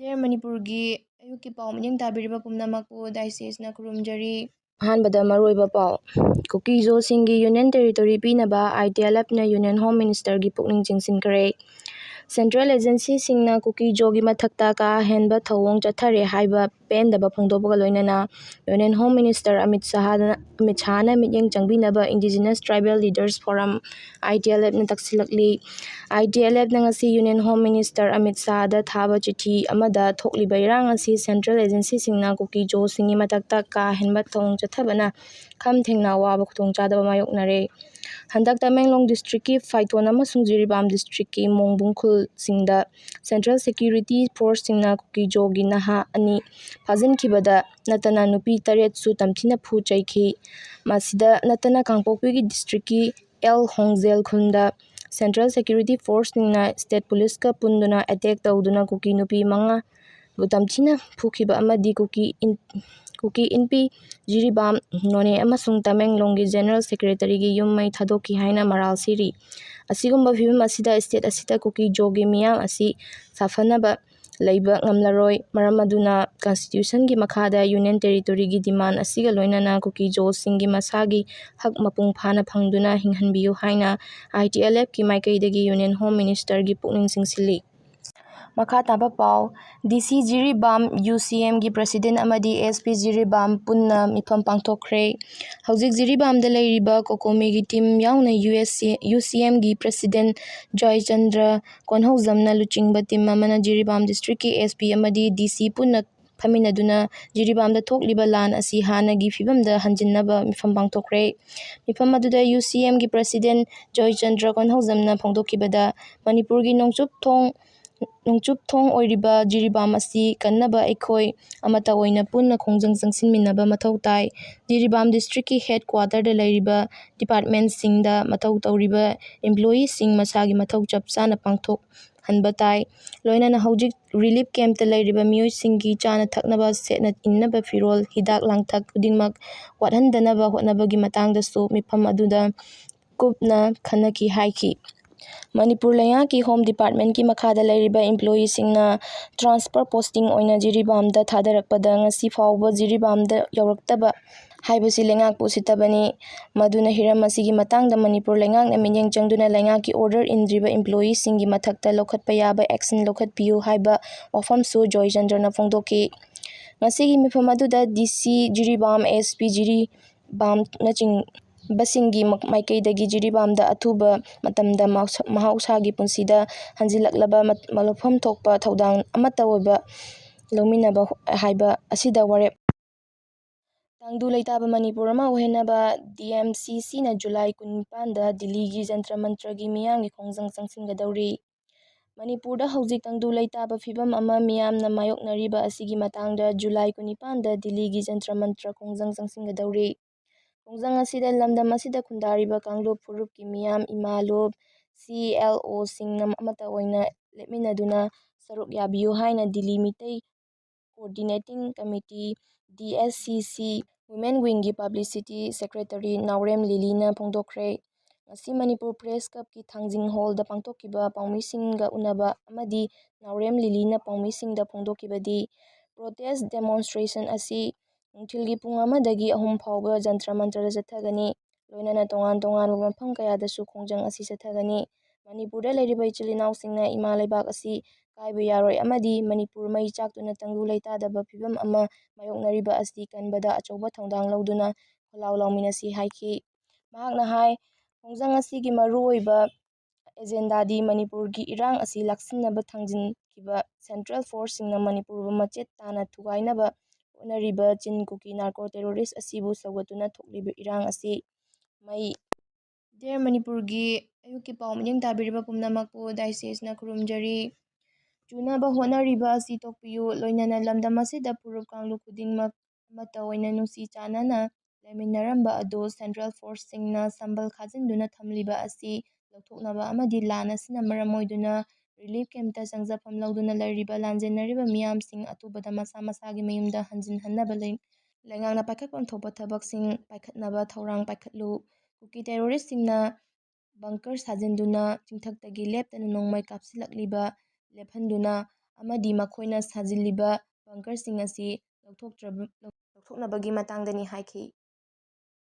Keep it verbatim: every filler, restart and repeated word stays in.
Dear ꯃꯅꯤꯄꯨꯔꯒꯤ ꯑꯌꯨꯛꯀꯤ ꯄꯥꯎ ꯃꯤꯠꯌꯦꯡ ꯇꯥꯕꯤꯔꯤꯕ ꯄꯨꯝꯅꯃꯛꯄꯨ ꯗꯥꯏꯁꯦꯁꯅ ꯈꯨꯔꯨꯝꯖꯔꯤ꯫ ꯑꯍꯥꯟꯕꯗ ꯃꯔꯨꯑꯣꯏꯕ ꯄꯥꯎ꯫ ꯀꯨꯀꯤ ꯖꯣꯁꯤꯡꯒꯤ ꯌꯨꯅꯤꯌꯟ ꯇꯦꯔꯤꯇꯣꯔꯤ ꯄꯤꯅꯕ ITLFꯅ ꯌꯨꯅꯤꯌꯟ ꯍꯣꯝ ꯃꯤꯅꯤꯁꯇꯔꯒꯤ ꯄꯨꯛꯅꯤꯡ ꯆꯤꯡꯁꯤꯟꯈ꯭ꯔꯦ꯫ ꯁꯦꯟꯇ꯭ꯔꯦꯜ ꯑꯦꯖꯦꯟꯁꯤꯁꯤꯡꯅ ꯀꯨꯀꯤ ꯖꯣꯒꯤ ꯃꯊꯛꯇ ꯀꯥ ꯍꯦꯟꯕ ꯊꯧꯑꯣꯡ ꯆꯠꯊꯔꯦ ꯍꯥꯏꯕ ꯄꯦꯟꯗꯕ ꯐꯣꯡꯗꯣꯛꯄꯒ ꯂꯣꯏꯅꯅ ꯌꯨꯅꯤꯌꯟ ꯍꯣꯝ ꯃꯤꯅꯤꯁꯇꯔ ꯑꯃꯤꯠ ꯁꯍꯥꯗ, ꯑꯃꯤꯠ ꯁꯍꯥꯅ ꯃꯤꯠꯌꯦꯡ ꯆꯪꯕꯤꯅꯕ ꯏꯟꯗꯤꯖꯤꯅꯁ ꯇ꯭ꯔꯥꯏꯕꯦꯜ ꯂꯤꯗꯔꯁ ꯐꯣꯔꯝ, ITLFꯅ ꯇꯛꯁꯤꯜꯂꯛꯂꯤ꯫ ITLFꯅ ꯉꯁꯤ ꯌꯨꯅꯤꯌꯟ ꯍꯣꯝ ꯃꯤꯅꯤꯁꯇꯔ ꯑꯃꯤꯠ ꯁꯍꯥꯗ ꯊꯥꯕ ꯆꯤꯊꯤ ꯑꯃꯗ ꯊꯣꯛꯂꯤꯕ ꯏꯔꯥꯡ ꯑꯁꯤ ꯁꯦꯟꯇ꯭ꯔꯦꯜ ꯑꯦꯖꯦꯟꯁꯤꯁꯤꯡꯅ ꯀꯨꯀꯤ ꯖꯣꯁꯤꯡꯒꯤ ꯃꯊꯛꯇ ꯀꯥ ꯍꯦꯟꯕ ꯊꯧꯑꯣꯡ ꯆꯠꯊꯕꯅ ꯈꯝ ꯊꯦꯡꯅ ꯑꯋꯥꯕ ꯈꯨꯗꯣꯡꯆꯥꯗꯕ ꯃꯥꯌꯣꯛꯅꯔꯦ꯫ ꯍꯟꯗꯛ ꯇꯃꯦꯡꯂꯣꯡ ꯗꯤꯁꯇ꯭ꯔꯤꯛꯀꯤ ꯐꯥꯏꯇꯣꯟ ꯑꯃꯁꯨꯡ ꯖꯤꯔꯤꯕꯥꯝ ꯗꯤꯁꯇ꯭ꯔꯤꯛꯀꯤ ꯃꯣꯡꯕꯨꯡ ꯈꯨꯜꯁꯤꯡꯗ ꯁꯦꯟꯇ꯭ꯔꯦꯜ ꯁꯦꯀ꯭ꯌꯨꯔꯤꯇꯤ ꯐꯣꯔꯁꯁꯤꯡꯅ ꯀꯨꯀꯤ ꯖꯣꯒꯤ ꯅꯍꯥ ꯑꯅꯤ ꯐꯥꯖꯤꯟꯈꯤꯕꯗ ꯅꯠꯇꯅ ꯅꯨꯄꯤ ꯇꯔꯦꯠꯁꯨ ꯇꯝꯊꯤꯅ ꯐꯨ ꯆꯩꯈꯤ꯫ ꯃꯁꯤꯗ ꯅꯠꯇꯅ ꯀꯥꯡꯄꯣꯛꯄꯤꯒꯤ ꯗꯤꯁꯇ꯭ꯔꯤꯛꯀꯤ ꯑꯦꯜ ꯍꯣꯡꯖꯦꯜ ꯈꯨꯟꯗ ꯁꯦꯟꯇ꯭ꯔꯦꯜ ꯁꯦꯀ꯭ꯌꯨꯔꯤꯇꯤ ꯐꯣꯔꯁꯁꯤꯡꯅ ꯁ꯭ꯇꯦꯠ ꯄꯨꯂꯤꯁꯀ ꯄꯨꯟꯗꯨꯅ ꯑꯦꯇꯦꯛ ꯇꯧꯗꯨꯅ ꯀꯨꯀꯤ ꯅꯨꯄꯤ ꯃꯉꯥꯕꯨ ꯇꯝꯊꯤꯅ ꯐꯨꯈꯤꯕ ꯑꯃꯗꯤ ꯀꯨꯀꯤ ꯏꯟ-, ꯀꯨꯀꯤ ꯏꯟꯄꯤ, ꯖꯤꯔꯤꯕꯥꯝ, ꯅꯣꯅꯦ ꯑꯃꯁꯨꯡ ꯇꯃꯦꯡꯂꯣꯡꯒꯤ ꯖꯦꯅꯔꯦꯜ ꯁꯦꯀ꯭ꯔꯦꯇꯔꯤꯒꯤ ꯌꯨꯝ ꯃꯩ ꯊꯥꯗꯣꯛꯈꯤ ꯍꯥꯏꯅ ꯃꯔꯥꯜ ꯁꯤꯔꯤ꯫ ꯑꯁꯤꯒꯨꯝꯕ ꯐꯤꯕꯝ ꯑꯁꯤꯗ ꯁ꯭ꯇꯦꯠ ꯑꯁꯤꯗ ꯀꯨꯀꯤ ꯖꯣꯒꯤ ꯃꯤꯌꯥꯝ ꯑꯁꯤ ꯁꯥꯐꯅꯕ ꯂꯩꯕ ꯉꯝꯂꯔꯣꯏ꯫ ꯃꯔꯝ ꯑꯗꯨꯅ ꯀꯟꯁꯇꯤꯇ꯭ꯌꯨꯁꯟꯒꯤ ꯃꯈꯥꯗ ꯌꯨꯅꯤꯌꯟ ꯇꯦꯔꯤꯇꯣꯔꯤꯒꯤ ꯗꯤꯃꯥꯟ ꯑꯁꯤꯒ ꯂꯣꯏꯅꯅ ꯀꯨꯀꯤ ꯖꯣꯁꯤꯡꯒꯤ ꯃꯁꯥꯒꯤ ꯍꯛ ꯃꯄꯨꯡ ꯐꯥꯅ ꯐꯪꯗꯨꯅ ꯍꯤꯡꯍꯟꯕꯤꯌꯨ ꯍꯥꯏꯅ ITLFꯀꯤ ꯃꯥꯏꯀꯩꯗꯒꯤ ꯌꯨꯅꯤꯌꯟ ꯍꯣꯝ ꯃꯤꯅꯤꯁꯇꯔꯒꯤ ꯄꯨꯛꯅꯤꯡ ꯆꯤꯡꯁꯤꯜꯂꯤ꯫ ꯃꯈꯥ ꯇꯥꯕ ꯄꯥꯎ꯫ DC ꯖꯤꯔꯤꯕꯥꯝ, UCMꯒꯤ ꯄ꯭ꯔꯁꯤꯗꯦꯟ ꯑꯃꯗꯤ SP ꯖꯤꯔꯤꯕꯥꯝ ꯄꯨꯟꯅ ꯃꯤꯐꯝ ꯄꯥꯡꯊꯣꯛꯈ꯭ꯔꯦ꯫ ꯍꯧꯖꯤꯛ ꯖꯤꯔꯤꯕꯥꯝꯗ ꯂꯩꯔꯤꯕ ꯀꯣꯀꯣꯃꯤꯒꯤ ꯇꯤꯝ ꯌꯥꯎꯅ USC, UCMꯒꯤ ꯄ꯭ꯔꯁꯤꯗꯦꯟ ꯖꯣꯏꯆꯟꯗ꯭ꯔ ꯀꯣꯟꯍꯧꯖꯝꯅ ꯂꯨꯆꯤꯡꯕ ꯇꯤꯝ ꯑꯃꯅ ꯖꯤꯔꯤꯕꯥꯝ ꯗꯤꯁꯇ꯭ꯔꯤꯛꯀꯤ SP ꯑꯃꯗꯤ DC ꯄꯨꯟꯅ ꯐꯝꯃꯤꯟꯅꯗꯨꯅ ꯖꯤꯔꯤꯕꯥꯝꯗ ꯊꯣꯛꯂꯤꯕ ꯂꯥꯟ ꯑꯁꯤ ꯍꯥꯟꯅꯒꯤ ꯐꯤꯕꯝꯗ ꯍꯟꯖꯤꯟꯅꯕ ꯃꯤꯐꯝ ꯄꯥꯡꯊꯣꯛꯈ꯭ꯔꯦ꯫ ꯃꯤꯐꯝ ꯑꯗꯨꯗ UCMꯒꯤ ꯄ꯭ꯔꯁꯤꯗꯦꯟ ꯖꯣꯏꯆꯟꯗ꯭ꯔ ꯀꯣꯟꯍꯧꯖꯝꯅ ꯐꯣꯡꯗꯣꯛꯈꯤꯕꯗ, ꯃꯅꯤꯄꯨꯔꯒꯤ ꯅꯣꯡꯆꯨꯞ ꯊꯣꯡ, ꯅꯣꯡꯆꯨꯞ ꯊꯣꯡ ꯑꯣꯏꯔꯤꯕ ꯖꯤꯔꯤꯕꯥꯝ ꯑꯁꯤ ꯀꯟꯅꯕ ꯑꯩꯈꯣꯏ ꯑꯃꯠꯇ ꯑꯣꯏꯅ ꯄꯨꯟꯅ ꯈꯣꯡꯖꯪ ꯆꯪꯁꯤꯟꯃꯤꯟꯅꯕ ꯃꯊꯧ ꯇꯥꯏ꯫ ꯖꯤꯔꯤꯕꯥꯝ ꯗꯤꯁꯇ꯭ꯔꯤꯛꯀꯤ ꯍꯦꯗ ꯀ꯭ꯋꯥꯇꯔꯗ ꯂꯩꯔꯤꯕ ꯗꯤꯄꯥꯔꯠꯃꯦꯟꯁꯤꯡꯗ ꯃꯊꯧ ꯇꯧꯔꯤꯕ ꯏꯝꯄ꯭ꯂꯣꯌꯤꯁꯤꯡ ꯃꯁꯥꯒꯤ ꯃꯊꯧ ꯆꯞ ꯆꯥꯅ ꯄꯥꯡꯊꯣꯛꯍꯟꯕ ꯇꯥꯏ꯫ ꯂꯣꯏꯅꯅ ꯍꯧꯖꯤꯛ ꯔꯤꯂꯤꯐ ꯀꯦꯝꯞꯇ ꯂꯩꯔꯤꯕ ꯃꯤꯑꯣꯏꯁꯤꯡꯒꯤ ꯆꯥꯅ ꯊꯛꯅꯕ, ꯁꯦꯠꯅ ꯏꯟꯅꯕ ꯐꯤꯔꯣꯜ, ꯍꯤꯗꯥꯛ ꯂꯥꯡꯊꯛ ꯈꯨꯗꯤꯡꯃꯛ ꯋꯥꯠꯍꯟꯗꯅꯕ ꯍꯣꯠꯅꯕꯒꯤ ꯃꯇꯥꯡꯗꯁꯨ ꯃꯤꯐꯝ ꯑꯗꯨꯗ ꯀꯨꯞꯅ ꯈꯟꯅꯈꯤ ꯍꯥꯏꯈꯤ꯫ ꯃꯅꯤꯄꯨꯔ ꯂꯩꯉꯥꯛꯀꯤ ꯍꯣꯝ ꯗꯤꯄꯥꯔꯠꯃꯦꯟꯀꯤ ꯃꯈꯥꯗ ꯂꯩꯔꯤꯕ ꯏꯝꯄ꯭ꯂꯣꯌꯤꯁꯤꯡꯅ ꯇ꯭ꯔꯥꯟꯁꯐꯔ ꯄꯣꯁꯇꯤꯡ ꯑꯣꯏꯅ ꯖꯤꯔꯤꯕꯥꯝꯗ ꯊꯥꯗꯔꯛꯄꯗ ꯉꯁꯤ ꯐꯥꯎꯕ ꯖꯤꯔꯤꯕꯥꯝꯗ ꯌꯧꯔꯛꯇꯕ ꯍꯥꯏꯕꯁꯤ ꯂꯩꯉꯥꯛꯄꯨ ꯎꯁꯤꯠꯇꯕꯅꯤ꯫ ꯃꯗꯨꯅ ꯍꯤꯔꯝ ꯑꯁꯤꯒꯤ ꯃꯇꯥꯡꯗ ꯃꯅꯤꯄꯨꯔ ꯂꯩꯉꯥꯛꯅ ꯃꯤꯠꯌꯦꯡ ꯆꯪꯗꯨꯅ ꯂꯩꯉꯥꯛꯀꯤ ꯑꯣꯔꯗꯔ ꯏꯟꯗ꯭ꯔꯤꯕ ꯏꯝꯄ꯭ꯂꯣꯌꯤꯁꯤꯡꯒꯤ ꯃꯊꯛꯇ ꯂꯧꯈꯠꯄ ꯌꯥꯕ ꯑꯦꯛꯁꯟ ꯂꯧꯈꯠꯄꯤꯌꯨ ꯍꯥꯏꯕ ꯋꯥꯐꯝꯁꯨ ꯖꯣꯏꯆꯟꯗ꯭ꯔꯅ ꯐꯣꯡꯗꯣꯛꯈꯤ꯫ ꯉꯁꯤꯒꯤ ꯃꯤꯐꯝ ꯑꯗꯨꯗ ꯗꯤ ꯁꯤ ꯖꯤꯔꯤꯕꯥꯝ, ꯑꯦꯁ ꯄꯤ ꯖꯤꯔꯤꯕꯥꯝꯅꯆꯤꯡꯕꯁꯤꯡꯒꯤ ꯃ-, ꯃꯥꯏꯀꯩꯗꯒꯤ ꯖꯤꯔꯤꯕꯥꯝꯗ ꯑꯊꯨꯕ ꯃꯇꯝꯗ ꯃꯍꯧꯁ-, ꯃꯍꯧꯁꯥꯒꯤ ꯄꯨꯟꯁꯤꯗ ꯍꯟꯖꯤꯜꯂꯛꯂꯕ ꯃꯠ-, ꯂꯧꯐꯝ ꯊꯣꯛꯄ ꯊꯧꯗꯥꯡ ꯑꯃꯠꯇ ꯑꯣꯏꯕ ꯂꯧꯃꯤꯟꯅꯕ ꯍꯥꯏꯕ ꯑꯁꯤꯗ ꯋꯥꯔꯦꯞ꯫ ꯇꯪꯗꯨ ꯂꯩꯇꯥꯕ ꯃꯅꯤꯄꯨꯔ ꯑꯃ ꯑꯣꯏꯍꯟꯅꯕ ꯗꯤ ꯑꯦꯝ ꯁꯤ ꯁꯤꯅ ꯖꯨꯂꯥꯏ ꯀꯨꯟꯅꯤꯄꯥꯟꯗ ꯗꯤꯜꯂꯤꯒꯤ ꯖꯟꯇ꯭ꯔ ꯃꯟꯇ꯭ꯔꯒꯤ ꯃꯤꯌꯥꯝꯒꯤ ꯈꯣꯡꯖꯪ ꯆꯪꯁꯤꯟꯒꯗꯧꯔꯤ꯫ ꯃꯅꯤꯄꯨꯔꯗ ꯍꯧꯖꯤꯛ ꯇꯪꯗꯨ ꯂꯩꯇꯥꯕ ꯐꯤꯕꯝ ꯑꯃ ꯃꯤꯌꯥꯝꯅ ꯃꯥꯌꯣꯛꯅꯔꯤꯕ ꯑꯁꯤꯒꯤ ꯃꯇꯥꯡꯗ ꯖꯨꯂꯥꯏ ꯀꯨꯟꯅꯤꯄꯥꯟꯗ ꯗꯤꯜꯂꯤꯒꯤ ꯖꯟꯇ꯭ꯔ ꯃꯟꯇ꯭ꯔ ꯈꯣꯡꯖꯪ ꯆꯪꯁꯤꯟꯒꯗꯧꯔꯤ꯫ ꯈꯣꯡꯖꯪ ꯑꯁꯤꯗ ꯂꯝꯗꯝ ꯑꯁꯤꯗ ꯈꯨꯟꯗꯥꯔꯤꯕ ꯀꯥꯡꯂꯨꯞ ꯐꯨꯔꯨꯞꯀꯤ ꯃꯤꯌꯥꯝ, ꯏꯃꯥꯂꯣꯞ, ꯁꯤ ꯑꯦꯜ ꯑꯣꯁꯤꯡꯅ ꯑꯃꯠꯇ ꯑꯣꯏꯅ ꯂꯦꯞꯃꯤꯟꯅꯗꯨꯅ ꯁꯔꯨꯛ ꯌꯥꯕꯤꯌꯨ ꯍꯥꯏꯅ Delhi Meitei coordinating committee, D S C C, women ꯋꯤꯡꯒꯤ ꯄꯕ꯭ꯂꯤꯁꯤꯇꯤ ꯁꯦꯀ꯭ꯔꯦꯇꯔꯤ ꯅꯥꯎꯔꯦꯝ ꯂꯤꯂꯤꯅ ꯐꯣꯡꯗꯣꯛꯈ꯭ꯔꯦ꯫ ꯉꯁꯤ ꯃꯅꯤꯄꯨꯔ ꯄ꯭ꯔꯦꯁ ꯀ꯭ꯂꯕꯀꯤ ꯊꯥꯡꯖꯤꯡ ꯍꯣꯜꯗ ꯄꯥꯡꯊꯣꯛꯈꯤꯕ ꯄꯥꯎꯃꯤꯁꯤꯡꯒ ꯎꯅꯕ ꯑꯃꯗꯤ ꯅꯥꯎꯔꯦꯝ ꯂꯤꯂꯤꯅ ꯄꯥꯎꯃꯤꯁꯤꯡꯗ ꯐꯣꯡꯗꯣꯛꯈꯤꯕꯗꯤ, ꯄ꯭ꯔꯣꯇꯦꯁ ꯗꯦꯃꯣꯟꯁꯇ꯭ꯔꯦꯁꯟ ꯑꯁꯤ ꯅꯨꯡꯊꯤꯜꯒꯤ ꯄꯨꯡ ꯑꯃꯗꯒꯤ ꯑꯍꯨꯝ ꯐꯥꯎꯕ ꯖꯟꯇ꯭ꯔ ꯃꯟꯇ꯭ꯔꯗ ꯆꯠꯊꯒꯅꯤ꯫ ꯂꯣꯏꯅꯅ ꯇꯣꯉꯥꯟ ꯇꯣꯉꯥꯟꯕ ꯃꯐꯝ ꯀꯌꯥꯗꯁꯨ ꯈꯣꯡꯖꯪ ꯑꯁꯤ ꯆꯠꯊꯒꯅꯤ꯫ ꯃꯅꯤꯄꯨꯔꯗ ꯂꯩꯔꯤꯕ ꯏꯆꯤꯜ ꯏꯅꯥꯎꯁꯤꯡꯅ ꯏꯃꯥ ꯂꯩꯕꯥꯛ ꯑꯁꯤ ꯀꯥꯏꯕ ꯌꯥꯔꯣꯏ ꯑꯃꯗꯤ ꯃꯅꯤꯄꯨꯔ ꯃꯩ ꯆꯥꯛꯇꯨꯅ ꯇꯪꯗꯨ ꯂꯩꯇꯥꯗꯕ ꯐꯤꯕꯝ ꯑꯃ ꯃꯥꯌꯣꯛꯅꯔꯤꯕ ꯑꯁꯤ ꯀꯟꯕꯗ ꯑꯆꯧꯕ ꯊꯧꯗꯥꯡ ꯂꯧꯗꯨꯅ ꯈꯣꯜꯂꯥꯎ ꯂꯥꯎꯃꯤꯟꯅꯁꯤ ꯍꯥꯏꯈꯤ꯫ ꯃꯍꯥꯛꯅ ꯍꯥꯏ, ꯈꯣꯡꯖꯪ ꯑꯁꯤꯒꯤ ꯃꯔꯨꯑꯣꯏꯕ ꯑꯦꯖꯦꯟꯗꯥꯗꯤ ꯃꯅꯤꯄꯨꯔꯒꯤ ꯏꯔꯥꯡ ꯑꯁꯤ ꯂꯥꯛꯁꯤꯟꯅꯕ ꯊꯥꯡꯖꯤꯟꯈꯤꯕ ꯁꯦꯟꯇ꯭ꯔꯦꯜ ꯐꯣꯔꯁꯁꯤꯡꯅ ꯃꯅꯤꯄꯨꯔꯕꯨ ꯃꯆꯦꯠ ꯇꯥꯅ ꯊꯨꯒꯥꯏꯅꯕ ꯍꯣꯠꯅꯔꯤꯕ ꯆꯤꯟ ꯀꯨꯀꯤ ꯅꯥꯔꯀꯣ ꯇꯦꯔꯣꯔꯤꯁ ꯑꯁꯤꯕꯨ ꯁꯧꯒꯠꯇꯨꯅ ꯊꯣꯛꯂꯤꯕ ꯏꯔꯥꯡ ꯑꯁꯤ ꯃꯩ꯫ ꯗꯤꯌꯔ ꯃꯅꯤꯄꯨꯔꯒꯤ ꯑꯌꯨꯛꯀꯤ ꯄꯥꯎ ꯃꯤꯠꯌꯦꯡ ꯇꯥꯕꯤꯔꯤꯕ ꯄꯨꯝꯅꯃꯛꯄꯨ ꯗꯥꯏꯁꯦꯁꯅ ꯈꯨꯔꯨꯝꯖꯔꯤ꯫ ꯆꯨꯅꯕ ꯍꯣꯠꯅꯔꯤꯕ ꯑꯁꯤ ꯇꯣꯛꯄꯤꯌꯨ꯫ ꯂꯣꯏꯅꯅ ꯂꯝꯗꯝ ꯑꯁꯤꯗ ꯐꯨꯔꯨꯞ ꯀꯥꯡꯂꯨꯞ ꯈꯨꯗꯤꯡꯃꯛ ꯑꯃꯠꯇ ꯑꯣꯏꯅ ꯅꯨꯡꯁꯤ ꯆꯥꯟꯅꯅ ꯂꯩꯃꯤꯟꯅꯔꯝꯕ ꯑꯗꯨ ꯁꯦꯟꯇ꯭ꯔꯦꯜ ꯐꯣꯔꯁꯁꯤꯡꯅ ꯁꯝꯕꯜ ꯈꯥꯖꯤꯟꯗꯨꯅ ꯊꯝꯂꯤꯕ ꯑꯁꯤ ꯂꯧꯊꯣꯛꯅꯕ ꯑꯃꯗꯤ ꯂꯥꯟ ꯑꯁꯤꯅ ꯃꯔꯝ ꯑꯣꯏꯗꯨꯅ ꯔꯤꯂꯤꯐ ꯀꯦꯝꯞꯇ ꯆꯪꯖꯐꯝ ꯂꯧꯗꯨꯅ ꯂꯩꯔꯤꯕ ꯂꯥꯟꯖꯦꯟꯅꯔꯤꯕ ꯃꯤꯌꯥꯝꯁꯤꯡ ꯑꯊꯨꯕꯗ ꯃꯁꯥ ꯃꯁꯥꯒꯤ ꯃꯌꯨꯝꯗ ꯍꯟꯖꯤꯟꯍꯟꯅꯕ ꯂꯩ-, ꯂꯩꯉꯥꯛꯅ ꯄꯥꯏꯈꯠꯐꯝ ꯊꯣꯛꯄ ꯊꯕꯛꯁꯤꯡ ꯄꯥꯏꯈꯠꯅꯕ ꯊꯧꯔꯥꯡ ꯄꯥꯏꯈꯠꯂꯨ꯫ ꯀꯨꯀꯤ ꯇꯦꯔꯣꯔꯤꯁꯁꯤꯡꯅ ꯕꯪꯀꯔ ꯁꯥꯖꯤꯟꯗꯨꯅ ꯆꯤꯡꯊꯛꯇꯒꯤ ꯂꯦꯞꯇꯅ ꯅꯣꯡꯃꯩ ꯀꯥꯞꯁꯤꯜꯂꯛꯂꯤꯕ ꯂꯦꯞꯍꯟꯗꯨꯅ ꯑꯃꯗꯤ ꯃꯈꯣꯏꯅ ꯁꯥꯖꯤꯜꯂꯤꯕ ꯕꯪꯀꯔꯁꯤꯡ ꯑꯁꯤ ꯂꯧꯊꯣꯛꯇ꯭ꯔꯕ-, ꯂꯧꯊꯣꯛꯅꯕꯒꯤ ꯃꯇꯥꯡꯗꯅꯤ ꯍꯥꯏꯈꯤ꯫